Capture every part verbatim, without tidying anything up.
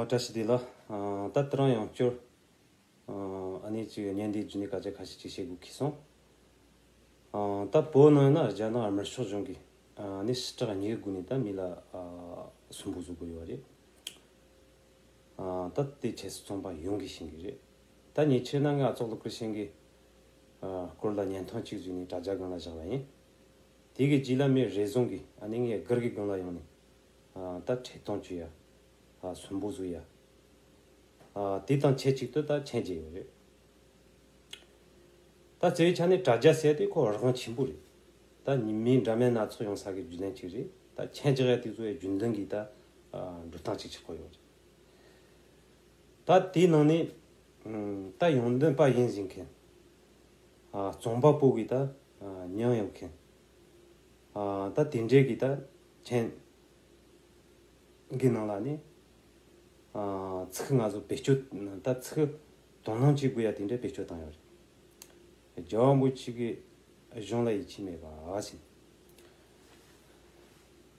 བཀྲ་ཤིས་བདེ་ལེགས། ཨ། ད་དེ་རིང་ཡང་བསྐྱར། ཨ། ཨ་ནི་ཅིག་བརྙན་དེ་བརྒྱུད་ནས་སྐད་ཆ་ཁ་ཤས་ཅིག་བཤད་དགོས་ཁེལ་སོང་། ཨ། ད་བོད་ནང་ཡིན་ན་རྒྱ་ནག་དམར་ཤོག་གཞུང་གིས། ཨ། ཨ་ནི་ཞི་དྲག་གཉིས་ཀྱི་སྒོ་ནས་ད་མི་ལ། ཨ། སུན་པོ་བཟོ་དགོས་ཡོད་རེད། ཨ། ད་དེ་ཆབ་སྲིད་བཙོན་པ་ཡོངས་ཀྱིས་ཤེས་ཀྱི་རེད། ད་ཉེ་ཆར་ན་ང་ཨ་ཙོག་ལོ་ཀིར་ཤན་གྱི། ཨ། སྐོར་ལ་བརྙན་ཐུང་ཅིག་བཟོས་ནས་དྲ་རྒྱ་སྒང་ལ་བཞག་པ་ཡིན། དེ་གི་རྗེས་ལ་མི་རེ་ཟུང་གིས་ཨ་ནི་ངའི་སྒེར་གྱི་སྒང་ལ་ཡོང་ནས། ཨ། ད་ཁྲིད་སྟོན་བྱེད་ཡ། ཨ། སུན་པོ་བཟོ་ཡ། ཨ། དེ་དང་ཆབས་ཅིག་ཏུ་ད་མཆན་བརྒྱབ་ཡོད་རེད། ད་རྩ་བའི་ཆ་ནས་དྲ་རྒྱ་ཟེར་དེ་ཁོ་རང་དབང་ཆེན་པོ་རེད། ད་མིའི་འདྲ་མིན་སྣ་ཚོགས་ཡོང་ས་གི་བརྒྱུད་ལམ་ཅིག་རེད། ད་མཆན་རྒྱག་ཡ་དེ་ཚོ་ཡི་རྒྱུན་ལྡན་གྱི་ད། ཨ། འགྲོ་སྟངས་ཅིག་ཆགས་ཀྱི་ཡོད་རེད། ད་དེའི་ནང་ནས། ཨ། ད་ཡོན་ཏན་པ་ཡིན་ཟེར་མཁན། ཨ། རྩོམ་པ་པོ་གི་ད། ཨ། མྱིང་ཡོད་མཁན། ཨ། ད་དེ་འདྲའི་གི་ད་མཆན་གི་ནང་ལ་ནི། ཨ། ཚིག་ང་ཚོ་བེད་སྤྱོད། ད་ཚིག་དོ་སྣང་བྱེད་དགོས་ཡ་དེ་འདྲའི་བེད་སྤྱོད་བཏང་ཡོད་རེད། རྒྱལ་བ་རིན་པོ་ཆེ་གི་གཞུང་ལ་ཡིད་ཆེས་མེད་པ་ཟེར།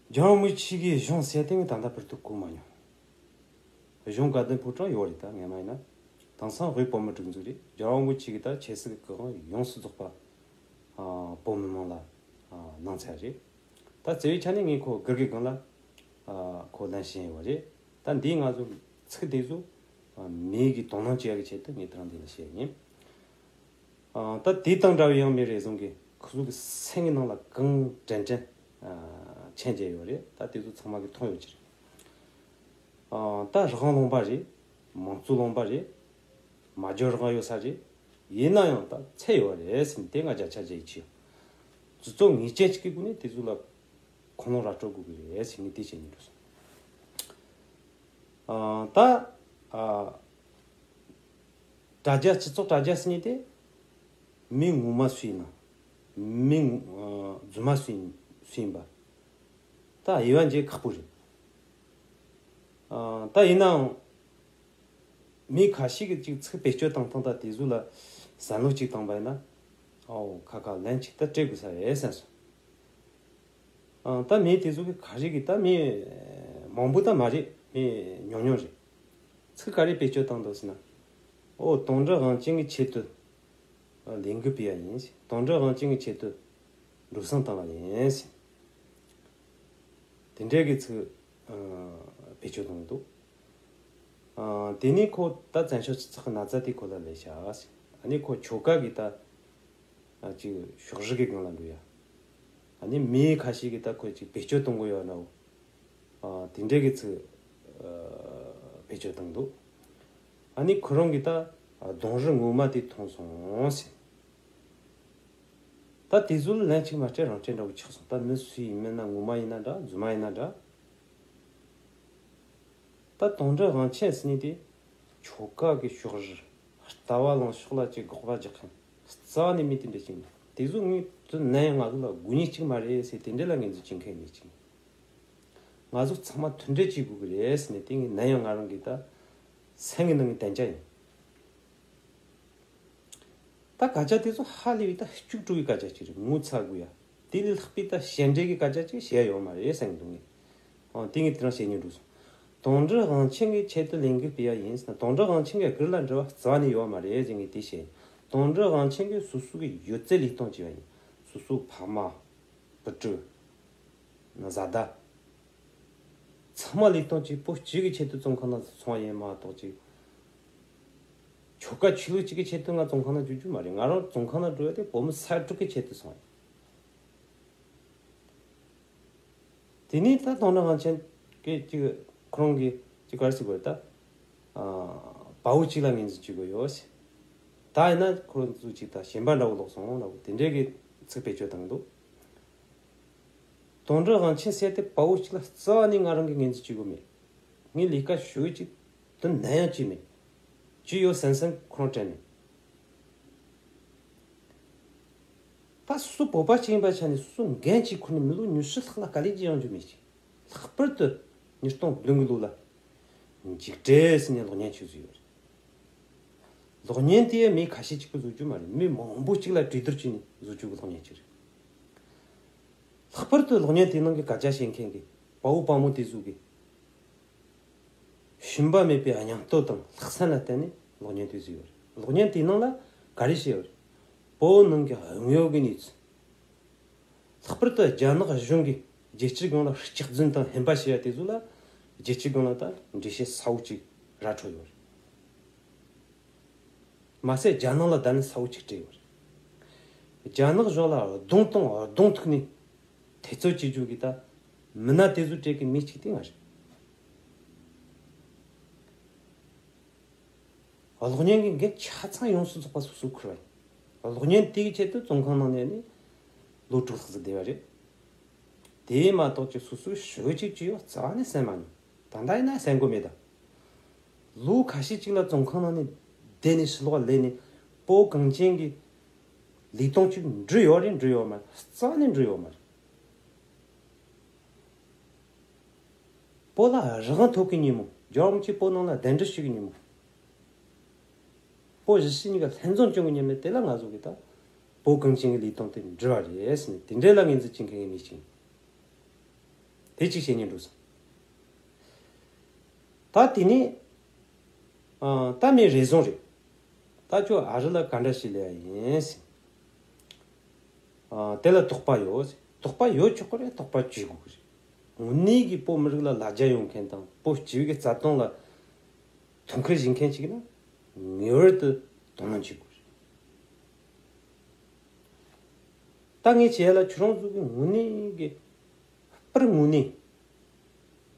རྒྱལ་བ་རིན་པོ་ཆེ་གི་གཞུང་ཟེར་དེ་ངས་ད་ལྟ་བར་དུ་གོ་མ་མྱོང་། གཞུང་དགའ་ལྡན་ཕོ་བྲང་ཡོད་རེད། ད་སྔོན་མ་ཡིན་ན། དེང་སང་དབུས་བོད་མིའི་སྒྲིག་འཛུགས་རེད། རྒྱལ་བ་རིན་པོ་ཆེ་གི་ད་ཆབ་སྲིད་ཀྱི་བཀའ་དབང་ཡོངས་སུ་རྫོགས་པ། ཨ། བོད་མི་མང་ལ། ཨ། གནང་ཚར་རེད། ད་རྩ་བའི་ཆ་ནས་ངས་ཁོ་སྒེར་གྱི་སྒང་ལ། ཨ། ཁོ་ལན་ཞུས་ཡོད་རེད། ད་འདིའི་ང་ཚོ་ཚིག་དེ་ཚོ། ཨ། མི་གི་དོ་སྣང་བྱེད་ཡ་གི་ཆེད་དུ་ངས་དེ་རིང་འདི་ལ་བཤད་ཡིན། ཨ། ད་དེ་དང་འདྲ་བའི་ཡང་མི་རེ་ཟུང་གིས་ཁོ་ཚོ་གི་སེམས་ཀྱི་ནང་ལ་གང་དྲན་དྲན། ཨ། མཆན་བརྒྱབ་ཡོད་རེད། ད་དེ་ཚོ་ཚང་མ་གིས་མཐོང་ཡོད་ཀྱི་རེད། ཨ། ད་རང་དབང་ལུང་པ་རེད། མང་གཙོ་ལུང་པ་རེད། མ་འཇོན་རང་དབང་ཡོད་ས་རེད། ཡིན་ན་ཡང་ད་ཚད་ཡོད་རེད་ཟེར་ནས་དེ་ང་བརྒྱ་ཆ་བརྒྱ་ཡིད་ཆེས་ཡོད། དུས་ཚོད་ངེས་ཅན་ཞིག་གི་སྒོ་ནས་དེ་ཚོ་ལ་ཁུངས་ལུང་ར་སྤྲོད་དགོས་ཀྱི་རེད་ཟེར་ནས་དེ་བཤད་སྙིང་འདོད་སོང་། ཨ། ད། ཨ། དྲ་རྒྱ། སྤྱི་ཚོགས་དྲ་རྒྱ་ཟེར་མཁན་དེ་མི་ངོ་མ་སུ་ཡིན་ན། མི་ངོ་། ཨ། རྫུན་མ་སུ་ཡིན། སུ་ཡིན་པ་ད་དབྱེ་བ་འབྱེད་ཁག་པོ་རེད། ཨ། ད་ཡིན་ནའང་མི་ཁ་ཤས་ཀྱིས་ཅིག་ཚིག་བེད་སྤྱོད་བཏང་སྟངས་དང་དེ་ཚོ་ལ་བསམ་བློ་ཅིག་བཏང་པ་ཡིན་ན། ཨོ། ཁ་ཁ་ལན་ཅིག་ད་སྤྲད་དགོས་ས་རེད་བསམ་སོང་། ཨ། ད་མི་དེ་ཚོ་གི་ག་རེ་གི་ད་མི་མང་པོ་ད་མ་རེད། མི་ཉུང་ཉུང་རེད། ཚིག་ག་རེ་བེད་སྤྱོད་བཏང་འདུག་ཟེར་ན། ཨོ། དོན་འགྲུབ་དབང་ཆེན་གྱི་ཆེད་དུ་ལས་འགུལ་སྤེལ་ཡ་ཡིན་ཟེར། དོན་འགྲུབ་དབང་ཆེན་གྱི་ཆེད་དུ་འགྲོ་སོང་བཏང་བ་ཡིན་ཟེར། དེ་འདྲའི་གི་ཚིག་ཨ། བེད་སྤྱོད་གཏོང་གི་འདུག་ཨ། དེ་ནས་ཁོ་ད་བཙན་བྱོལ་སྤྱི་ཚོགས་ཀྱི་ན་ཚ་དེ་ཁོ་ལ་ལས་བྱ་ཟེར། ཨ་ནི་ཁོ་ཆོལ་ཁ་གི་ད། ཨ། ཅིག་ཕྱོགས་རིས་ཀྱི་སྒང་ལ་འགྲོ་ཡ། ཨ་ནི་མི་ཁ་ཤས་ཀྱིས་ད་ཁོ་ཅིག་བེད་སྤྱོད་གཏོང་གི་ཡོད་ན། ཨ། དེ་འདྲའི་གི་ཚིག་ཨ། བེད་སྤྱོད་བཏང་འདུག་ཨ་ནི་ཁོ་རང་གིས་ད། ཨ། གདོང་རིས་ངོ་མ་དེ་མཐོང་སོང་ཟེར། ད་དེ་ཚོ་ལ་ལན་ཅིག་མ་སྤྲད་རང་སྤྲད་འདྲ་བོ་ཆགས་སོང་། ད་མི་སུ་ཡིན་མིན་ན། ངོ་མ་ཡིན་ན་འདྲ། རྫུན་མ་ཡིན་ན་འདྲ། ད་དོན་འགྲུབ་དབང་ཆེན་ཟེར་མཁན་དེ་ཆོལ་ཁ་གི་ཕྱོགས་རིས། ལྟ་བ་ལངས་ཕྱོགས་ལ་ཅིག་དགག་པ་རྒྱག་མཁན་རྩ་བ་ནས་མི་དེ་འདྲ་ཅིག་འདུག་དེ་ཚོ་ངས་དུ་ནམ་ཡང་ང་ཚོ་ལ་དགོས་ངེས་ཅིག་མ་རེད་ཟེར། དེ་འདྲ་ལ་ངོས་འཛིན་བྱེད་མཁན་མི་ཅིག་ང་ཚོ་ཚང་མ་མཐུན་སྒྲིལ་བྱེད་དགོས་ཀྱི་རེད་ཟེར་ནས། དེ་ངས་ནམ་ཡང་ང་རང་གི་ད་སེམས་ཀྱི་ནང་གི་བདེན་འཇགས་ཡིན། ད་སྐད་ཆ་དེ་ཚོ་ཧ་ལས་པའི་ད་སྐྱུག་བྲོ་བའི་སྐད་ཆ་ཅིག་རེད། ངོ་ཚ་དགོས་ཡ། དེ་ལས་ལྷག་པའི་ད་ཞེ་འགྲས་ཀྱི་སྐད་ཆ་ཅིག་བཤད་ཡོད་མ་རེད་བསམ་གྱི་འདུག་ངས། ཨང་། དེ་ངས་དེ་རིང་བཤད་སྙིང་འདོད་སོང་། དོན་འགྲུབ་དབང་ཆེན་གྱི་ཆེད་དུ་ལས་འགུལ་སྤེལ་ཡ་ཡིན་ཟེར་ན། དོན་འགྲུབ་དབང་ཆེན་གྱི་སྒེར་ལ་འབྲེལ་བ་རྩ་བ་ནས་ཡོད་མ་རེད་ཟེར། ངས་དེ་བཤད། དོན་འགྲུབ་དབང་ཆེན་གྱིས་སོ་སོ་གི་ཡོད་ཚད་ལས་གཏོང་བྱས་པ་ཡིན། སོ་སོའི་ཕ་མ། བུ་ཕྲུག་བཟའ་ཟླ། ཚང་མ་ལས་གཏོང་བྱས། བོད་སྤྱི་གི་ཆེད་དུ་བཙོན་ཁང་ནང་སོང་བ་ཡིན་མ་གཏོགས། ཅིག་ཆོལ་ཁ་ཆོས་ལུགས་གཅིག་གི་ཆེད་དུ་ང་བཙོན་ཁང་ནང་འཇུག་རྒྱུ་མ་རེད། ང་རང་བཙོན་ཁང་ནང་འགྲོ་ཡ་དེ་བོད་མི་ས་དྲུག་གི་ཆེད་དུ་སོང་ཡ། དེ་ནས་ད་དོན་འགྲུབ་དབང་ཆེན་གྱིས་ཅིག་ཁོ་རང་གིས་ཅིག་ག་རེ་ཟེར་དགོས་རེད་ད། ཨ། དཔའ་བོ་གཅིག་ལ་ངོས་འཛིན་བྱེད་དགོས་ཡོད་ཟེར། ད་ཡིན་ན་ཁོ་རང་ཚོ་ཅིག་ད་ཞེན་པ་འདྲ་བོ་ལོག་སོང་འདྲ་བོ་དེ་འདྲའི་གི་ཚིག་བེད་སྤྱོད་བཏང་གི་འདུག་དོན་འགྲུབ་དབང་ཆེན་ཟེར་དེ་དཔའ་བོ་གཅིག་ལ་རྩ་བ་ནས་ང་རང་གིས་ངོས་འཛིན་བྱེད་དགོས་མེད། ངས་ལས་ཀ་ཞུ་ཅིག་དུ་ནམ་ཡང་བྱས་མེད། བྱས་ཡོད་བསམ་བསམ་ཁོ་རང་དྲན་མེད། ད་སོ་སོ་བོད་པ་ཅིག་ཡིན་པའི་ཆ་ནས། སོ་སོ་འགན་ཅིག་ཁུར་ནས་མི་ལོ་ཉི་ཤུ་ལྷག་ལ་དཀའ་ལས་ཅིག་ཡོང་རྒྱུ་མེད་ཅིང་། ལྷག་པར་དུ་ཉིས་སྟོང་བདུན་གྱི་ལོ་ལ་འཇིགས་བྲལ་ཟེར་ནས་གློག་བརྙན་ཅིག་བཟོས་ཡོད་རེད། གློག་བརྙན་དེ་མི་ཁ་ཤས་ཅིག་གིས་བཟོ་རྒྱུ་མ་རེད། མི་མང་པོ་ཅིག་ལ་གྲོས་བསྡུར་བྱས་ནས་བཟོ་རྒྱུ་གི་གློག་བརྙན་ཅིག་རེད། ལྷག་པར་དུ་གློག་བརྙན་དེ་ནང་གི་སྐད་ཆ་བཤད་མཁན་གྱི་དཔའ་བོ་དཔའ་མོ་དེ་ཚོ་གིས། ཞུམ་པ་མེད་པའི་སྙིང་སྟོབས་དང་ལྷག་བསམ་ལ་བརྟེན་ནས་གློག་བརྙན་དེ་བཟོས་ཡོད་རེད། གློག་བརྙན་དེའི་ནང་ལ་ག་རེ་བཤད་ཡོད་རེད། བོད་ནང་གི་དངོས་ཡོད་ཀྱི་གནས་ཚུལ། ལྷག་པར་དུ་རྒྱ་ནག་གཞུང་གིས་རྒྱལ་སྤྱིའི་སྒང་ལ་སྐྱག་རྫུན་དང་ཧམ་པ་བྱས་ཡ་དེ་ཚོ་ལ་རྒྱལ་སྤྱིའི་སྒང་ལ་ད་འགྲེལ་བཤད་གསལ་བོ་ཅིག་ར་འཕྲོད་ཡོད་རེད། མ་ཟད་རྒྱ་ནག་ལ་ད་ནི་གསལ་བོ་ཅིག་སྤྲད་ཡོད་རེད། རྒྱ་ནག་གཞུང་ལ་གདོང་དང་གདོང་ཐུག་ནས་འཐབ་རྩོད་བྱེད་རྒྱུ་གི་ད་མི་སྣ་དེ་ཚོ་སྤྲད་གི་མི་གཅིག་དེ་ང་རེད། གློག་བརྙན་གྱི་འགན་ཆ་ཚང་ཡོངས་སུ་རྫོགས་པ་སོ་སོས་འཁུར་བ་ཡིན། གློག་བརྙན་དེའི་ཆེད་དུ་བཙོན་ཁང་ནང་ནས་ནི་ལོ་དྲུག་ལྷག་ཙམ་བསྡད་པ་རེད། དེས་མ་གཏོགས་ཀྱི་སོ་སོའི་ཤོད་ཅིག་ཅི་ཡོད་རྩ་བ་ནས་གསན་མ་མྱོང་། ད་ལྟ་ཡིན་ན་གསན་གོ་མེད་ད། ལོ་ཁ་ཤས་ཅིག་ལ་བཙོན་ཁང་ནང་ནས་བསྡད་ནས་ཕྱི་ལོགས་ལེན་ནས་བོད་གངས་ཅན་གྱི་ལས་དོན་ཅིག་འགྲུབ་ཡོད་རེད། འགྲུབ་ཡོད་མ་རེད། རྩ་བ་ནས་འགྲུབ་ཡོད་མ་རེད། བོད་ལ་རང་དབང་ཐོབ་ཀྱི་ཉིན་མོ། རྒྱལ་བ་རིན་པོ་ཆེ་བོད་ནང་ལ་གདན་འདྲེན་ཞུ་གི་ཉིན་མོ། བོད་གཞིས་བྱེས་གཉིས་ཀ་ལྷན་འཛོམས་བྱུང་གི་ཉིན་མོ་དེ་ལ་ང་ཚོ་གི་ད་བོད་གངས་ཅན་གྱི་ལས་དོན་དེ་འགྲུབ་པ་རེད་ཟེར་ནས་དེ་འདྲའི་ལ་ངོས་འཛིན་བྱེད་མཁན་གྱི་མི་ཞིག་ཡིན། དེ་གཅིག་བཤད་སྙིང་འདོད་སོང་། ད་དེ་ནས་ཨ་ད་མི་རེ་ཟུང་རེད། ད་ཁྱོད་ཨ་རི་ལ་ག་འདྲ་ཞིག་ལས་ཡིན་ཟེར། ཨ་དེ་ལ་དོགས་པ་ཡོད་ཟེར། དོགས་པ་ཡོད་ཆོག་གི་རེད། དོགས་པ་བྱེད་དགོས་གི་རེད། དངོས་གནས་ཀྱི་བོད་མི་རིགས་ལ་ལ་རྒྱ་ཡོད་མཁན་དང་བོད་སྤྱི་པའི་གི་རྩ་དོན་ལ་དོ་ཁུར་བྱེད་མཁན་ཞིག་ན་ངེས་པར་དུ་དོ་སྣང་བྱེད་དགོས་རེད། ད་ངས་བྱས་ལ་ཁྱོད་རང་ཚོ་གི་དངོས་གནས་ཀྱི་པར་དངོས་གནས།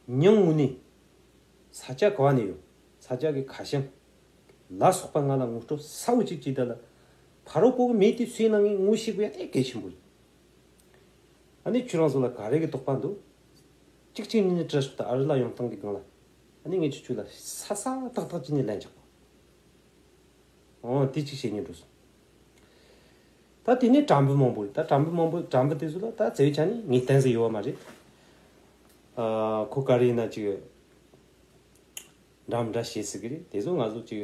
མྱིང་དངོས་གནས། ས་ཆ་ག་བ་ནས་ཡོང་། ས་ཆ་གི་ཁ་བྱང་ལ་སོགས་པ་ང་ལ་ངོ་སྤྲོད་གསལ་བོ་ཅིག་བྱས་ད་ལ། ཕ་རོལ་པོ་གི་མི་དེ་སུ་ཡིན་ན་ངས་ངོ་ཤེས་དགོས་ཡ་དེ་གལ་ཆེན་པོ་རེད། ཨ་ནི་ཁྱོད་རང་ཚོ་ལ་ག་རེ་གི་དོགས་པ་འདུག་གཅིག་གཅིག་གཉིས་གཉིས་དྲི་ཤོག་ད། ཨ་རི་ལ་ཡོང་སྟངས་ཀྱི་སྒང་ལ། ཨ་ནི་ངས་ཁྱོད་ཚོ་ལ་ས་ས་ཏག་ཏག་ཅིག་ནས་ལན་རྒྱག་གོ། འོ་དེ་གཅིག་བཤད་སྙིང་འདོད་སོང་། ད་དེ་ནས་དྲ་འབུ་མང་པོ་རེད། ད་དྲ་འབུ་མང་པོ། དྲ་འབུ་དེ་ཚོ་ལ་ད་རྩ་བའི་ཆ་ནས་ངེས་གཏན་ཟིག་ཡོད་མ་རེད། ཨ་ཁོ་ག་རེ་ཡིན་ན་ཅིག་འདྲ་མི་འདྲ་བཤད་སྲིད་གི་རེད། དེ་ཚོ་ང་ཚོ་ཅིག་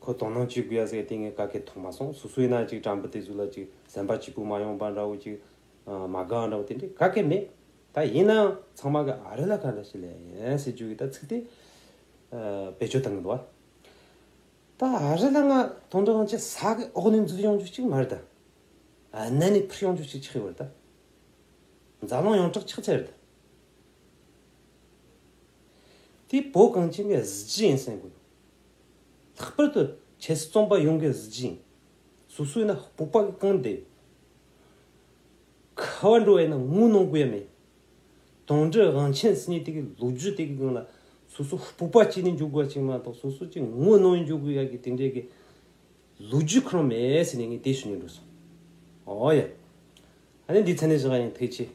ཁོ་དོ་སྣང་བྱེད་དགོས་ཡ་ཟེར་དེ་ངས་ག་གེ་མཐོང་མ་སོང་། སོ་སོ་ཡིན་ན་ཅིག་དྲ་འབུ་དེ་ཚོ་ལ་ཅིག་སེམས་པ་སྐྱིད་པོ་མ་ཡོང་པ་འདྲ་བོ། ཅིག་ཨ་མ་དགའ་འདྲ་བོ་དེ་འདྲ་ག་གེ་མེད། ད་ཡིན་ནའང་ཚང་མ་གི་ཨ་རི་ལ་ག་འདྲ་ཞིག་ལས་ཡིན་ཟེར་རྒྱུ་གི་ད་ཚིག་དེ་ཨ་བེད་སྤྱོད་བཏང་གི་འདུག་བ། ད་ཨ་རི་ལ་ང་དོན་དུ་ཡང་ཅི་ས་གི་འོག་ནས་འཛུལ་ཡོང་རྒྱུ་ཅིག་མ་རེད་ད། ཨ་ནན་ནས་འཕུར་ཡོང་རྒྱུ་ཅིག་ཆགས་ཡོད་རེད་ད། འཛམ་གླིང་ཡོངས་གྲགས་ཆགས་ཚར་རེད་ད། དེ་བོད་གངས་ཅན་གྱི་གཟི་བརྗིད་ཡིན་བསམ་གི། ལྷག་པར་དུ་ཆབ་སྲིད་བཙོན་པ་ཡོངས་ཀྱི་གཟི་བརྗིད་ཡིན། སོ་སོ་ཡིན་ན་སྤོབས་པ་གི་གང་བསྡད། ཁ་བ་འགྲོ་བས་ན་ངོ་གནོང་དགོས་ཡ་མེད། དོན་འགྲུབ་དབང་ཆེན་ཟེར་མཁན་དེ་གི་ལོ་རྒྱུས་དེ་གི་སྒང་ལ་སོ་སོ་སྤོབས་པ་སྐྱེས་ནས་འཇུག་དགོས་པ་ཅིག་མ་གཏོགས། སོ་སོ་ཅིག་ངོ་གནོང་ནས་འཇུག་དགོས་ཡ་གི་དེ་འདྲའི་གི་ལོ་རྒྱུས་ཁོ་རང་མེད་ཟེར་ནས་ངས་དེ་ཞུ་སྙིང་འདོད་སོང་། ཨོ་ཡ། ཨ་ནི་འདི་ཚན་ནས་བཞག་ཡིན། ཐུགས་རྗེ་ཆེ།